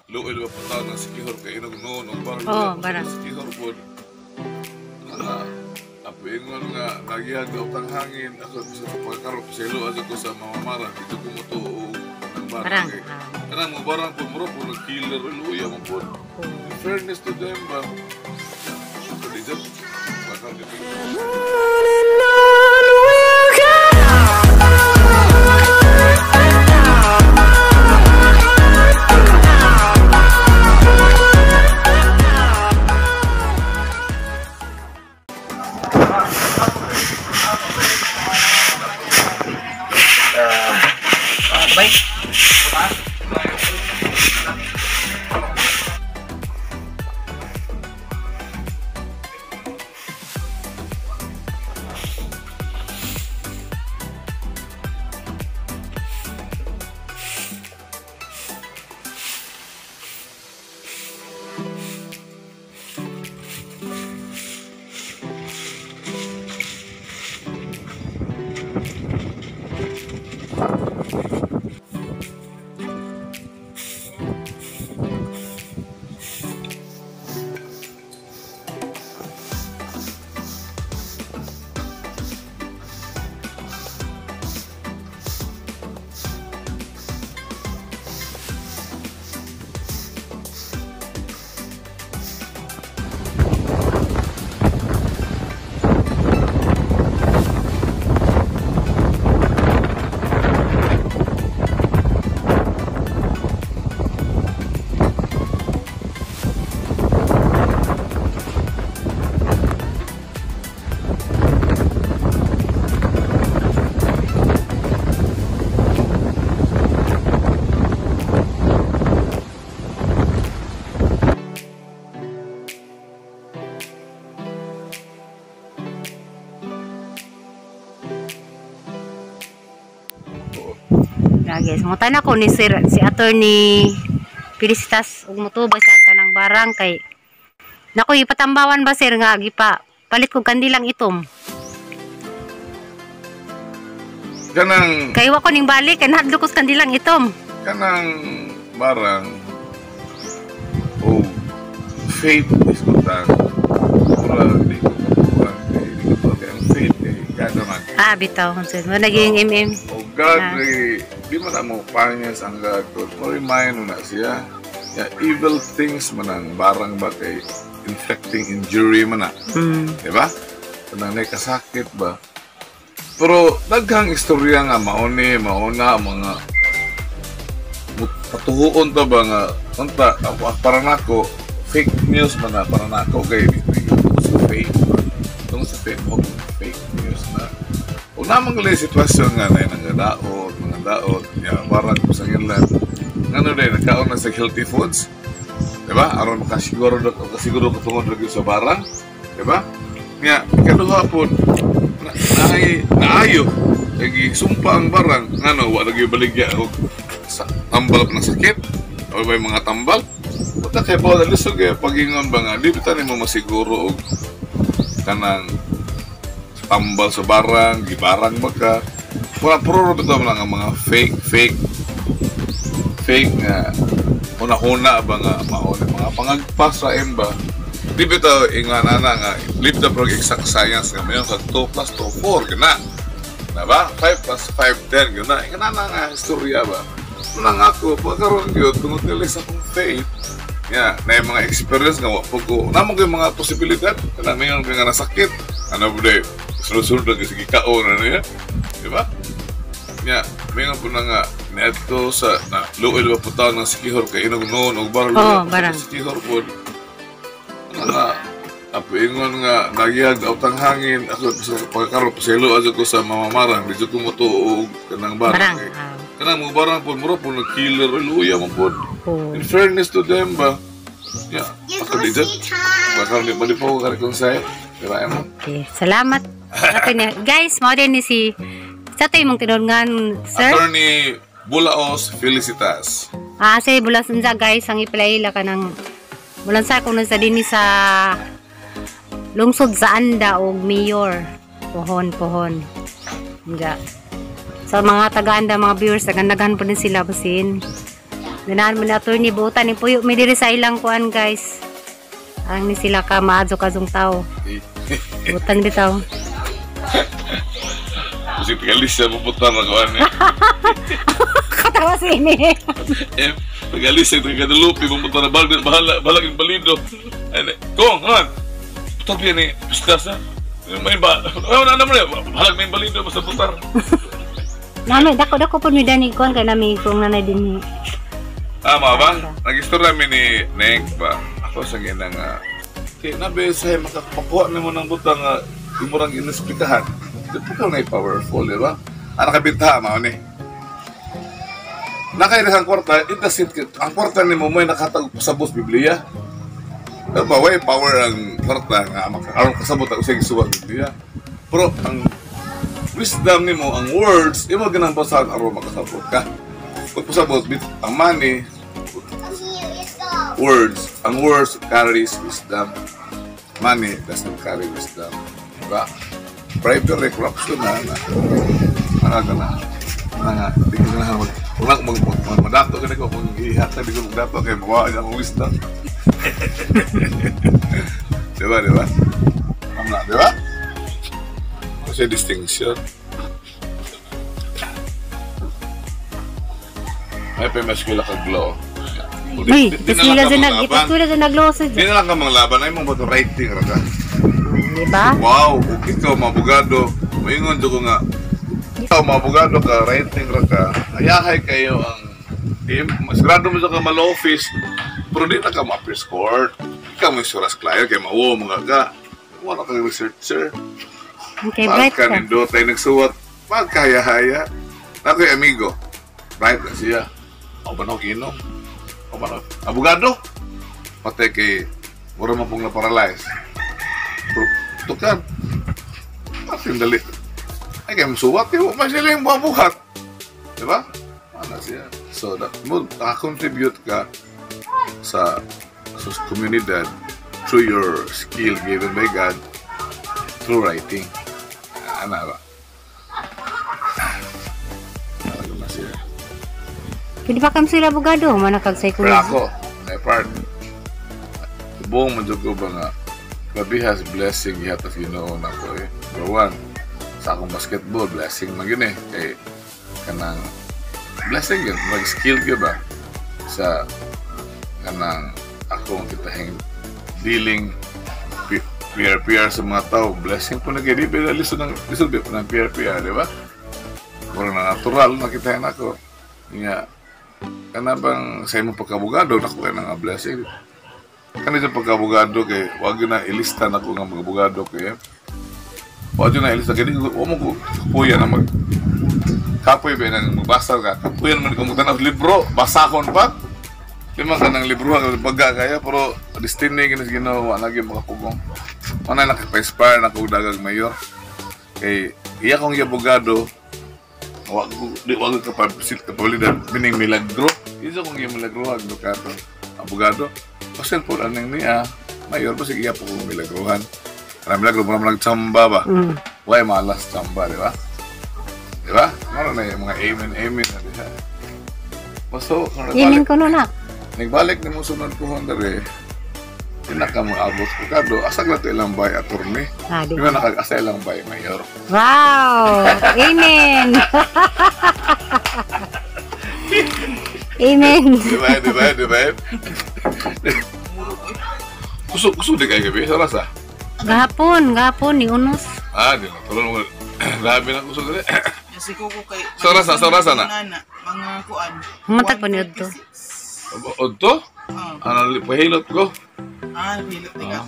Luoy ba putaw ng sikihor kay inog noon og barang Oh, luoy barang. Sikihor pod. Nga apo ingon nga nagihag daw tang hangin ako sa pagkaroon paselo aja ko sa mamamara dito ko mo to og ng barang. Barang. Kay Ah. kanang mo barang po mura po killer luya mo po. Oh. In fairness to them ba. Ako di dyan. Baka di On and on we'll go. Bye. Yeah, guys, mangutana ko ni sir, si Attorney Felicitas ug motubay sa kanang barang kay nako ipatambawan ba sir nga gipa palit ko kandilang itom. Kanang Kay wa ko ning balik kay nahadlok ko sa kandilang itom. Kanang barang o faith is kutang mura di ko katuan kay di ko kay ang faith kay God naman. Ah, bitaw sir. Mo naging MM. O God Ah. eh, di man na mo panyas ang God ko mo remind mo na siya ya evil things man ang barang ba kay infecting injury man na, di ba, kanang may kasakit ba, pero daghang istorya nga mauni mauna mga patuhuon ta ba nga unta ako para nako fake news man na para nako kay tungkol sa fake, tungkol sa fake, oh, fake news na o namang gali sitwasyon nga na mga daot ya barang ko sa ngilan ngano day nagkaon na sa healthy foods, di ba, aron makasiguro makasiguro ka tungod lagi sa barang, di ba? Nga ikaduha pod na, naay naayo lagi sumpa ang barang ngano wa lagi baligya og sa tambal pa ng sakit o may mga tambal. Wala kay ba lisod kay pagingon ba nga di bitaw nimo masiguro og kanang tambal sa barang gibarang ba ka wala puro ra bitaw lang ang mga fake fake fake nga una-una ba nga mao ni mga pangagpas sa ba di bitaw ingan ana nga leave the prog exact science nga mayon sa 2 plus 2 4 gana diba 5 plus 5 10 gana ingan ana nga istorya ba unang ako pagkaroon gyud tungod nila sa akong faith nga na yung mga experience nga wa po ko namo ko yung mga posibilidad kana mayon nga nasakit ano ba day sunod-sunod lagi sige kaon ano yan, di ba? Nga mayon po na nga niadto sa na luoy ba putaw ng sikihor kay inog noon og barang Oh, luoy barang. sikihor pod nga apo ingon nga nagihag daw tang hangin ako sa pagkaroon paselo aja ko sa mamamarang di ko mo to og kanang barang, Barang. kay Ah. kanang mo barang pod mura pod killer luya mo pod. Oh. In fairness to them ba ya You ako go di dyan see time. baka di pa di po ko karekonsay diba mo. Okay, salamat. Attorney. Guys, mao din ni si sa to imong tinungan, sir. Attorney Bulaos Felicitas. Ah, say bulan unsa guys, ang ipilaila ka ng bulan sa kung sa dinhi sa lungsod sa Anda og mayor. Pohon, pohon. Unja. Sa mga taga-Anda, mga viewers, daghan-daghan po din sila basin. Ganahan mo ni attorney buutan ni puyo mi diri sa ilang kuan, guys. Ang ni sila ka maadyo kazong tao. Butan bitaw. Kasi tagalis siya pupunta na kuan eh. Katawa si ini. Eh, tagalis siya taga-Guadalupe pupunta na bahala bahala bahala yung balido. Ay, kong, han. Putar ni pistas na. May ba? Ano na mo bahalag may balido basta putar. Nami dako dako pud mi dani kuan kay nami kung nanay din. Tama ba? Nag-istorya mi ni Neng ba? Ako sa ginang nga kay nabe sa makapakuha nimo ng butang nga imurang inesplikahan. Di pa ka na powerful, di ba? Ang nakabintaha mao ni. Nakairihan kwarta, it doesn't, ang kwarta nimo mo ay nakatag pasabot Biblia. Diba, way power ang kwarta nga aron kasabot ang usay gisuwat Biblia. Pero ang wisdom nimo, ang words, imo ginang basahan aron makasabot ka. Pag pasabot, ang money, words, ang words carries wisdom. Money doesn't carry wisdom. Diba? Bribery, corruption na, na. Ano na? Na nga, di ko na mag, wala ko mag, madato ka na ko, kung ihatag, di ko magdato, kaya mawa ang wisdom. Diba, diba? Tama, diba? Kasi distinction. May pa-maskwela ka glow. Uy, eskwela sa nag eskwela sa nagloso. Di na lang ka manglaban, ay mong bato writing ra ka. Diba? Wow, kung ikaw mabugado, maingon ko nga, ikaw mabugado ka, writing ra ka, ayahay kayo ang team, sigurado mo sa ka malo-office, pero di na ka ma-appear court. Ikaw mo suras client, kay mauwo mga ka. Wala kang researcher. Okay, bright Pagka ka. nindot ay nagsuwat, pagkahaya-haya. Nako'y amigo, bright na siya. Ako ba na inom? Ako ba na? Abogado? Patay kay, mura man pong na-paralyze. Pero, tukan. Asin dali. Ay, kaya masuwat, kaya may sila yung buhat. Diba? Ano siya? So, that, mo, nakakontribute ka sa komunidad through your skill given by God through writing. Ano ba? Ano na siya? Pwede pa kam sila abogado, manakag Pero psychology. ako, may part. Buong mo ko ba nga, grabe has blessing ihat of Ginoo na ko eh. Number one, sa akong basketball, blessing man yun eh. Kay, kanang, blessing yun, mag-skill yun ba? Sa, kanang, akong kitahing dealing PR-PR sa mga tao, blessing po na kayo. Di ba, lisod ng, lisod ba ng PR-PR, di ba? Mura na natural, nakitahin ako. Nga, kana bang sa imong pagkabugado, nakuha na nga blessing. Kani sa pagkabugado kay wag na ilista na ko nga mga abogado kay. Wag na ilista kay di ko mo ko kapuya na mag kapoy ba nang magbasa ka. Kapuya naman ko magtanaw libro, basahon pa. Di man ka ng libro ka baga kaya pero destiny kini sa Ginoo wa na gyud makapugong. Wala na nakapa-inspire na kog dagag mayor. Kay iya kong abogado wa ko di wa ko kapabilidad meaning milagro. Isa kong iya milagro advocado. Abogado. Pasel po anang niya mayor pa sige iya po kong milagrohan. Kanang milagro mura man nagtsamba ba. Way malas tsamba, di ba? Di ba? Mura na yung mga amen amen na diha. Basta kung Amen nagbalik, ko no na. nagbalik ni mo sunod ko dere. Di na ka moabot ko kado asa ka to ilang bay attorney. Ah, di. Di ba nakag-asa ilang bay mayor. Wow! Amen! Amen! Di ba? Di ba? Di ba? Kusog, kusog di kayo gabi. Sa rasa? Gahapon, gahapon ni unos. Ah, di na. Tulong mo. Grabe na kusog dali. Kasi ko ko kay Sa rasa, sa rasa na. Mga kuan. Humatag pa ni Odto. 136. Odto? Ah, Ano, pahilot ko. ah, hilot ni ka.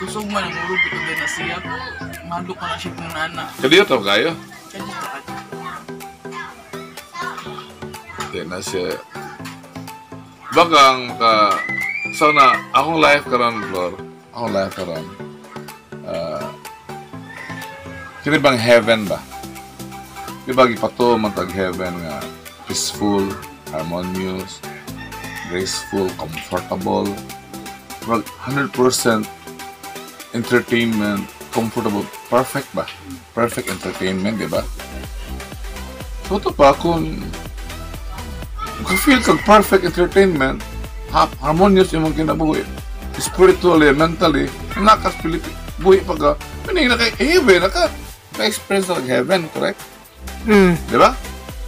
Kusog man ang urog ito na siya. Mahadlok ko na siya kung nana. Kadiyo to kayo. Kaya dito ka. Di na siya. Bakang maka... So na, akong life karon, Flor. Akong life karon. Kini bang heaven ba? Di ba gipato man tag heaven nga peaceful, harmonious, graceful, comfortable. Well, 100% entertainment, comfortable, perfect ba? Perfect entertainment, di ba? So ito pa kung Maka-feel kag perfect entertainment, harmonious imong kinabuhi. Spiritually, mentally, nakas Pilipi, buhi pa ka, meaning na kay heaven, naka, ka-experience na heaven, correct? Mm. Di ba?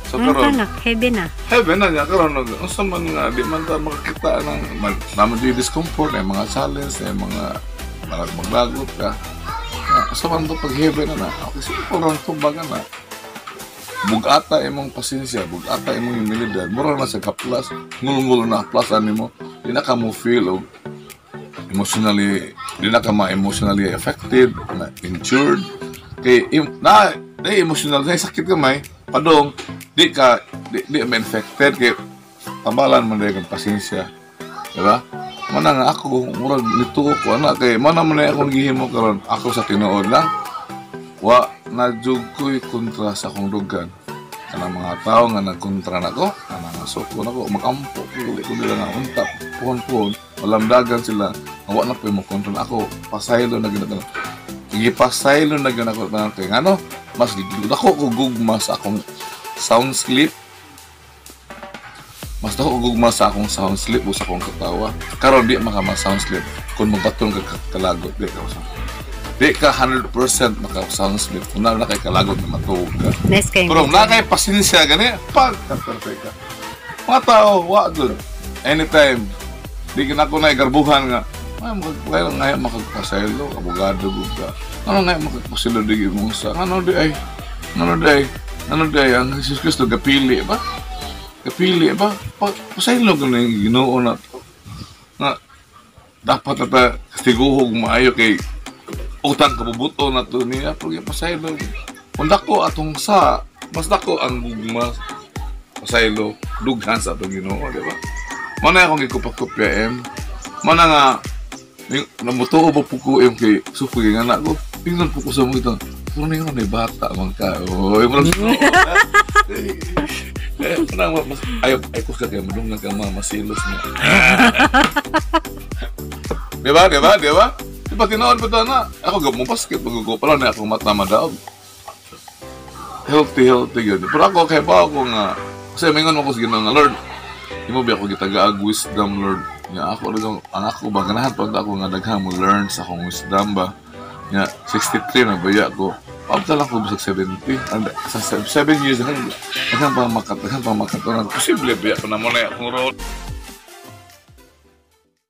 So, Ano ka karon na? Heaven na. Heaven na niya, karon unsa man nga, di man ta makakita ng, naman di discomfort, ay mga challenge, ay mga, marag maglagot ka. Unsa man to pag heaven na na, okay, simple lang tumbagan na. Bugata imong pasensya, bugata imong humilidad, mura na sa kaplas, ngulngul na kaplasan nimo, di na ka mo feel og emotionally, di na ka ma-emotionally affected, na injured. Kay, na, di emotional, na sakit ka may, padong, di ka, di ma-infected, kay, tambalan man dahil kang pasensya. Diba? Mana nga ako, murag nituo ko, ana, kay, mana man na akong gihimo karon ako sa tinuod lang, wa na jud ko'y kontra sa akong dugan. Kanang mga tao nga nagkontra nako, kanang nga suko nako, magampo ko, dili ko nila nga unta, puhon-puhon, malamdagan sila, nga wa na po mo kontra na ako, pasaylo na ginatang. Gipasaylo na gyud ako tanan kay ngano, mas dako ko gugma sa akong sound sleep. Mas dako ko gugma sa akong sound sleep o sa akong katawa. Karon di maka ma-sound sleep kung magbaton ka kalagot di ka sa. Di ka 100% maka sound sleep kung na kay kalagot na matuog ka. Nice kayo. Pero na kay pasensya gani, pag perfect ka. Mga tao, wa gud. Anytime di ka na ko na igarbuhan nga ay makagpakailan nga makagpasaylo, abogado gud ka. Ano nga makagpasaylo di imong sa ano di ay ano di ay ano di ay ang Jesus Kristo gapili ba? Gapili ba? Pasaylo ka na yung Ginoo na to. Nga dapat na ta kastiguhog maayo kay utang kabubuto na to niya pero pasaylo. Kung dako atong sa mas dako ang gugma pasaylo dughan sa atong Ginoo, di ba? Mo na akong gikupakupya em. Mo na nga namutuo ba po ko em kay suko yung anak ko. Tingnan po ko sa mga itang pero na yun bata man ka. Oy, murag eh, parang mas ayaw ay ko ka kay madunggan ka mga masilos niya. Di ba? Di ba? Di ba? Di ba tinuod pa to na? Ako gab mo basket magugo pa lang na akong mata madaog. Healthy, healthy yun. Pero ako kay ba ako nga kasi mingon mo ko sa Ginoo nga Lord, imo ba ako gitagaag wisdom Lord? Nga ako lang ang ako ba ganahan pa ako nga daghang mo learn sa akong wisdom ba. Nga 63 na baya ko. Paabta lang ko bisag 70. And, sa 7 years daghan pa makatunan. Posible ba pa na mo na akong role.